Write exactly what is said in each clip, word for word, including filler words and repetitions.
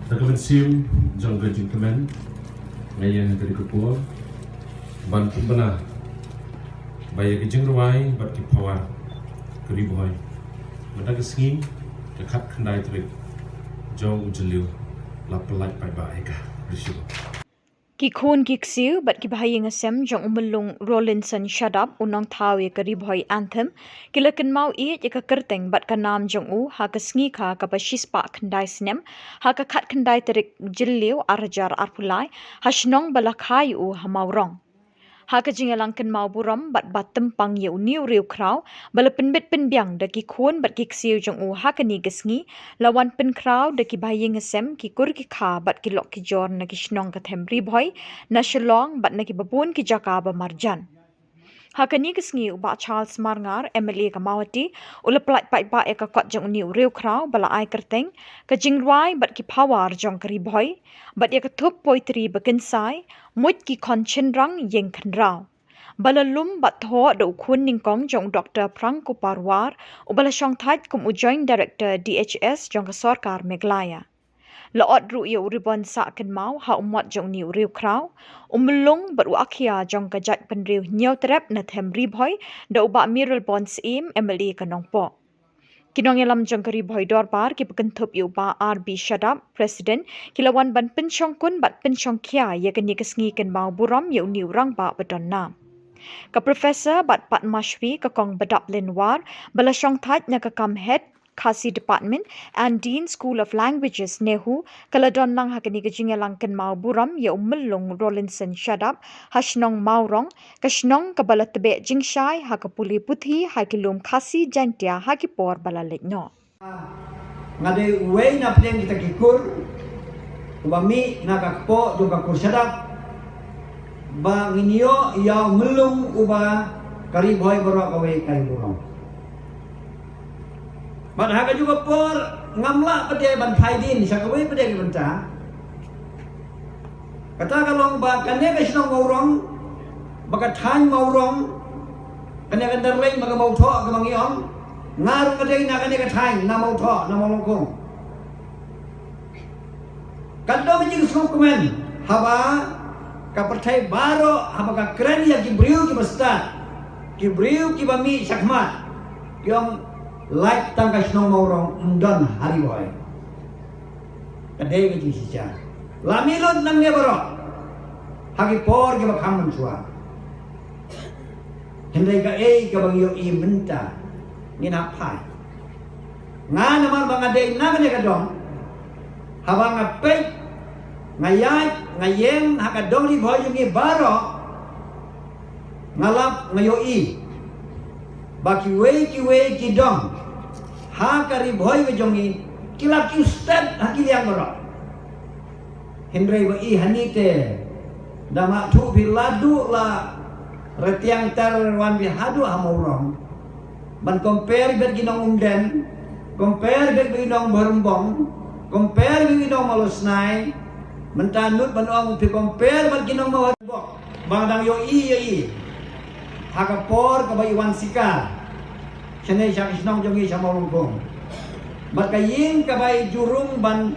Da ka mynsiem jong ka jingkmen, nga ïeng ha kane ka por ban pynbna ba ïa ka jingrwai bad ki pawar ka Ri Bhoi mynta ka sngi, ka khatkhyndai tarik jong u Jylliew, la pyllait paidbah ïa ka. Khublei shibun. Ki khun ki ksiew bad ki bahaïing hasem jong u myllung Rawlinson Shadap, u nongthaw ïa ka Ri Bhoi Anthem, ki la kynmaw ïeit ïa ka kyrteng bad ka nam jong u ha ka sngi kha kaba shispah khyndai snem, ha ka khatkhyndai tarik Jylliew ar hajar arphew lai, ha shnong ba la kha ïa u ha Mawrong. Ha ka jingïalang kynmaw burom bad ba tympang ïa une u riewkhraw ba la pynbit pynbiang da ki khun bad ki ksiew jong u ha kane ka sngi, la wan pynkhraw da ki bahaïing hasem, ki kur ki kha bad ki lok ki jor na ki shnong ka them Ri Bhoi, na Shillong bad na kiba bun ki jaka ba marjan. Ha kane ka sngi u Bah Charles Marngar, M L A ka Mawhati, u la pyllait paidbah ïa ka kot jong une u riewkhraw ba la ai kyrteng Ka Jingrwai bad ki Pawar jong ka Ri Bhoi, bad ïa ka thup poetry ba kynsai, Muid ki khon shynrang ïing khynraw, ba la lum bad thoh da u khun nyngkong jong u Doktor Phrang Kuparwar, uba la shongthait kum u Joint Director D H S jong ka Sorkar Meghalaya. La ot ruh ïa u ribon sah kynmaw ha u mot jong une u riewkhraw, u myllung bad u akhia jong ka jaitbynriew Hynñiewtrep na them Ri Bhoi, da u Bah Mayralborn Syiem, M L A ka Nongpoh. Ki nongïalam jong ka Ri Bhoi Dorbar kiba kynthup ïa u Bah R B Shadap, President, ki la wan ban pynshongkun bad pynshongkhia ïa kane ka sngi kynmaw burom ïa une u rangbah ba don nam. Ka Professor bad Padma Shri ka Kong Badaplin War, ba la shongthait na ka kam Head Khasi Department and Dean School of Languages, NEHU, ka la don lang ha kane ka jingïalang kynmaw burom ïa u myllung Rawlinson Shadap ha shnong Mawrong, ka shnong kaba la tbeh jingshai ha ka pule puthi ha ki lum Khasi Jaiñtia ha ki por ba la leit noh. Nga dei uwei na pdeng kita ki kur uba mih na ka kpoh jong ka kur Shadap, ba ngin ïoh ïa u myllung uba ka Ri Bhoi baroh kawei ka ïa burom. Bad ha kajuh ka por ngam lah pat de ban phai dien sha kawei pat de ka bynta. Kata ka long ba kane ka shnong Mawrong, ba ka thaiñ Mawrong, kane ka Darleng ba ka Mawthoh kaba ngi ong, nga ruh nga dei na kane ka thaiñ, na Mawthoh, na Mawlongkung. Ka dei ka jingsngewkmen haba ka pyrthei baroh, haba ka kren ïa ki briew kiba stad, ki briew kiba mih shakhmat, ki ong lait tang ka shnong Mawrong, ym don ha Ri Bhoi. Ka dei ka jingshisha. La mih lut nangne baroh ha ki por kiba kham mynshuwa. Hynrei kaei kaba ngi ïohi mynta, ngin hap phai. Nga namar ba nga dei na kane ka dong, haba nga peit, nga ïaid, nga ïeng ha ka dong Ri Bhoi jong ngi baroh, nga lap, nga ïohi ba kiwei kiwei ki dong ha ka Ri Bhoi ka jong ngi ki la kiew stet ha ki liang baroh. Hynrei ba i hangne te, da ma thuh phi la duh la rtiang ter wan phi haduh ha Mawrong, ban compare bad ki nong Umden, compare bad ki nong Bharumbong, compare bad ki nong Mawlasnai. Mynta nud ban ong phi compare bad ki nong Mawhati bok, ba nga dang ïohi ïa i ha ka por kaba i wan sikar shane sha ka shnong jong ngi sha Mawlongkung. Bad ka ïing kaba i ju rung ban,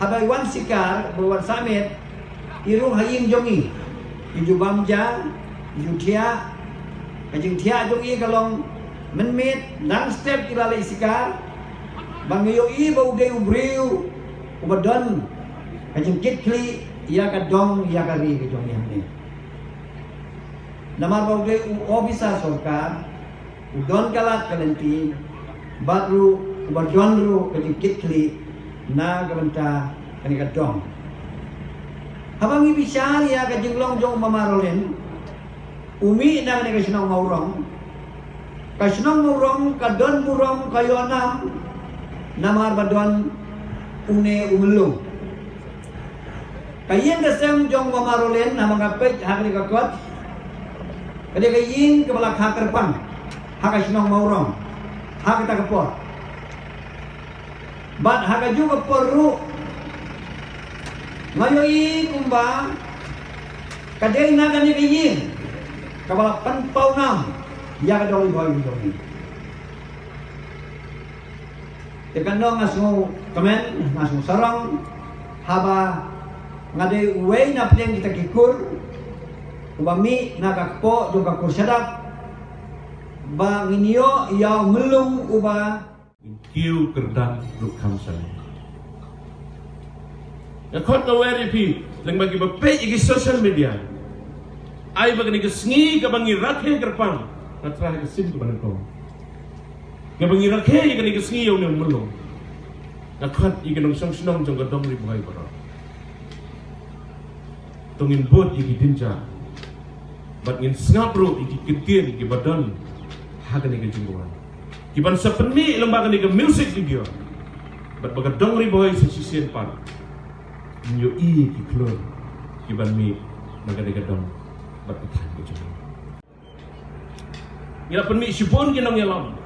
haba i wan sikar, ba wan sah miet, i rung ha ïing jong i. I ju bam ja, i ju thiah. Ka jingthiah jong i ka long mynmiet, dang step i la leit sikar, ba nga ïohi ba u dei u briew uba don ka jingkitkhlieh ïa ka dong ïa ka ri ka jong i hangne. Namar ba u dei u officer sorkar, u don ka lad ka lynti, bad ruh uba don ruh ka jingkitkhlieh na ka bynta kane ka dong. Haba ngi bishar ïa ka jinglong jong u Mama Rawlin, u mih na kane ka shnong Mawrong. Ka shnong Mawrong ka don burom, ka ïoh nam, namar ba don une u myllung. Ka ïing ka sem jong u Mama Rawlin, haba nga peit ha kane ka kot, ka dei ka ïing kaba la kha kyrpang ha ka shnong Mawrong ha kata ka por. Bad ha kajuh ka por ruh nga ïohi kumba ka dei na kane ka ïing kaba la pynpaw nam ïa ka dong Ri Bhoi jong ngi. Te katno nga sngewkmen, nga sngewsarong Haba nga dei uwei na pdeng kita ki kur uba mih na ka kpoh jong ka kur shadap, ba ngin ïoh ïa u myllung uba. Ngin kiew kyrdan ruh kham shane. Nga khot nga wer ïa phi, lyngba kiba peit ïa ki social media, ai ba kane ka sngi kaba ngi rakhe kyrpang, nga trai ka sim kaba nyngkong. Kaba ngi rakhe ïa kane ka sngi ïa une u myllung, nga khot ïa ki nongshong shnong jong ka dong Ri Bhoi baroh. To ngin bud ïa ki jingjia bad ngin sngap ruh ïa ki kyntien kiba don ha kane ka jingrwai, kiban sa pynmih lyngba kane ka music video, bad ba ka dong Ri Bhoi sa shisien pat ngin ïohi ïa ki khlur kiban mih na kane ka dong bad ka thaiñ ka jong ngi. Ngi la pynmih shibun ki nongïalam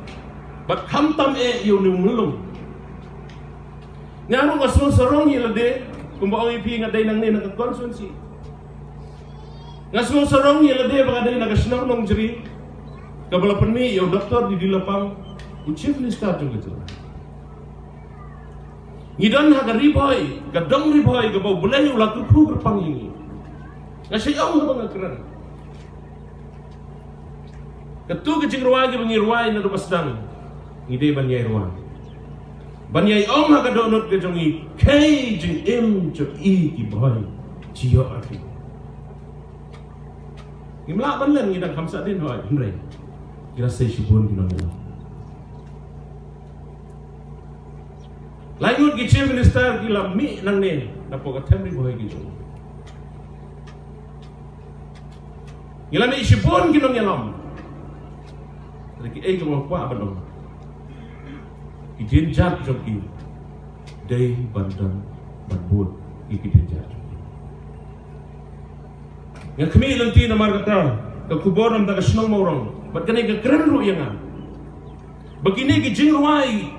bad khamtam eh ïa une u myllung. Nga ruh nga sngewsarong ïa lade, kumba ong ïa phi, nga dei nangne na ka constituency. Nga sngewsarong ïa lade ba nga dei na ka shnong Nongjri, kaba la pynmih ïa u Doctor D D Lapang, u Chief Minister jong ka jylla. Ngi don ha ka Ri Bhoi, ka dong Ri Bhoi kaba U Blei u la kyrkhu kyrpang ïa ngi. Nga shait ong haba nga kren. Katu ka jingrwai kaba ngi rwai naduh ba sdang, ngi dei ban ïai rwai, ban ïai ong ha ka dohnud ka jong ngi, kaei jingim jong i ki Bhoi, jia ïa phi. Ngim lah ban len, ngi dang kham sah dien hoi, hynrei ngi la sei shibun ki nongïalam. Lai ngut ki Chief Minister ki la mih nangne napoh ka them Ri Bhoi ki jong. Ngi la mih shibun ki nongïalam. Hynrei kiei kaba nga kwah ban ong, ki jingjia jong ki dei ban don ban bud ïa ki jingjia jong ki. Nga khmih lynti namar kata ka khubor na ka shnong Mawrong, bad kane ka kren ruh ïa nga, ba kine ki jingrwai,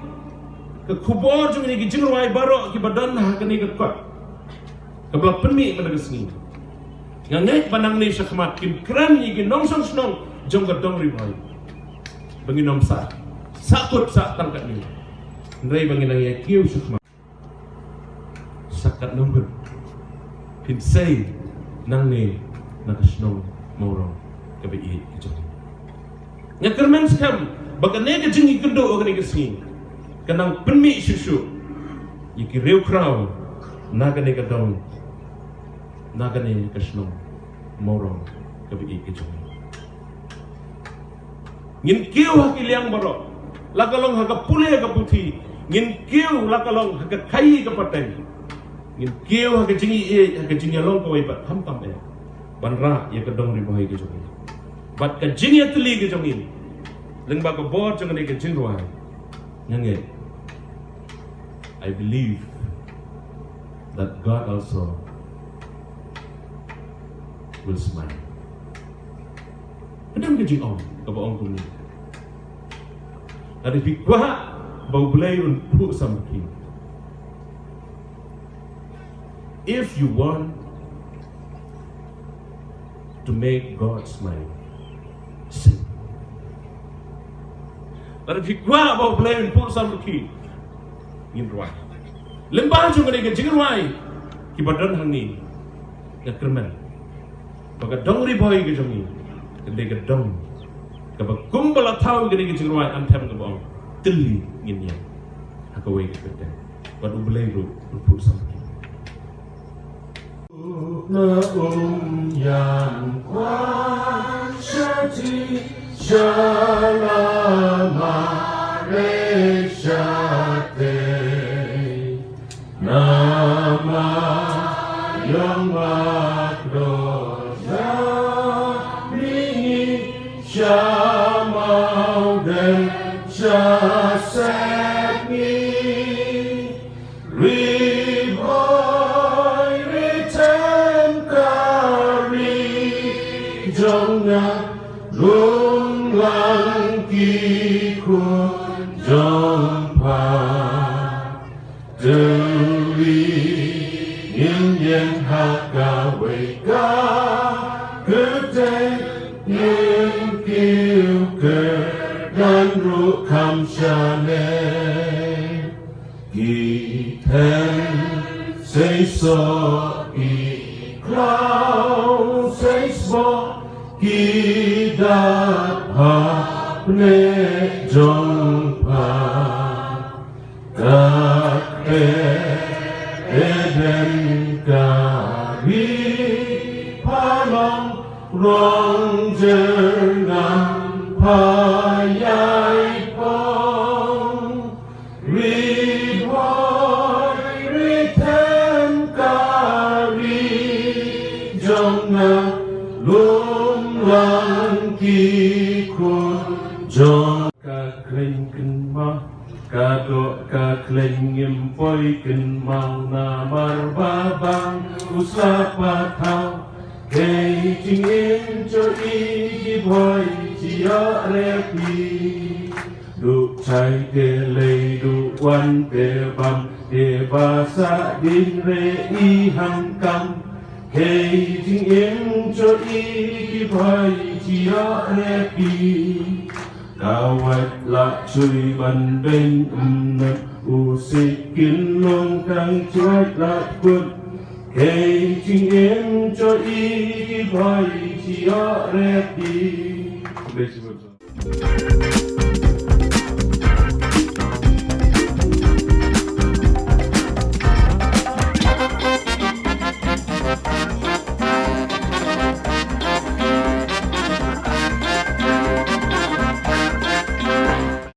ka khubor jong kine ki jingrwai baroh kiba don ha kane ka kot kaba la pynmih mynta ka sngi, nga ngeit ba nangne shakhmat kin kren ïa ki nongshong shnong jong ka dong Ri Bhoi ba ngin ym sah sahkut sah tang katne, hynrei ba ngin nang ïa kiew shakhmat. Sha katno ngut phin sei nangne na ka shnong Mawrong kaba ïeit ka jong ngi. Nga kyrmen skhem ba kane ka jingïakynduh ha kane ka sngi kan nang pynmih shuh shuh ïa ki riewkhraw na kane ka dong, na kane ka shnong Mawrong kaba ïeit ka jong ngi. Ngin kiew ha ki liang baroh, la ka long ha ka pule ha ka puthi, ngin kiew la ka long ha ka khaii ka pateng, ngin kiew ha ka jingïeit, ha ka jingïalong kawei pat khamtam eh, ban rah ïa ka dong Ri Bhoi ka jong ngi bad ka jingïatylli ka jong ngi lyngba ka bor jong kane ka jingrwai. Nga ngeit, I believe that God also will smile. Ka don ka jingong kaba ong kumne, lada phi kwah ba U Blei un phuh samrkhie, if you want to make God smile, sing. Lada phi kwah ba U Blei un phuh samrkhie, ngin rwai. Lyngba jong kane ka jingrwai kiba don hangne, nga kyrmen ba ka dong Ri Bhoi ka jong ngi kan dei ka dong kaba kumba la thaw ïa kane ka jingrwai anthem kaba ong, tylli ngin ïeng ha kawei ka kyrteng, bad U Blei ruh un phuh samrkhie. Na um ïan kwah sha ti sha la mare sha te. Na ma yong ma kro ja mi sha mau den sha set mi. Ri Bhoi ri them ka ri jong nga, lum lang ki khun jong pha. Te ri ngin ïeng ha kawei ka kyrteng, ngin kiew kyrdan ruh kham shane. Ki them Sei soh ki khlaw, sei sboh ki dap ha pneh jong pha. Ka khreh Eden ka ri, pha long rong jyrngam, pha ïai phong. Ri bhoi ri them ka ri jong nga, lum lang ki khun jong. Ka khleng kynmaw, ka doh ka khleng ngim poi kynmaw, namar ba bang u sla pathaw. Kaei jingim jong i ki bhoi, jia re pi. Duh chai te lei, duh wan te bam, te ba sah ding re i hang kam. Kaei jingim jong i ki bhoi, jia re pi. Ka wait la chui ban beiñ, ym nep u sik kin long, tang chui la kut. Kaei jingim jong i ki bhoi, jia re pi.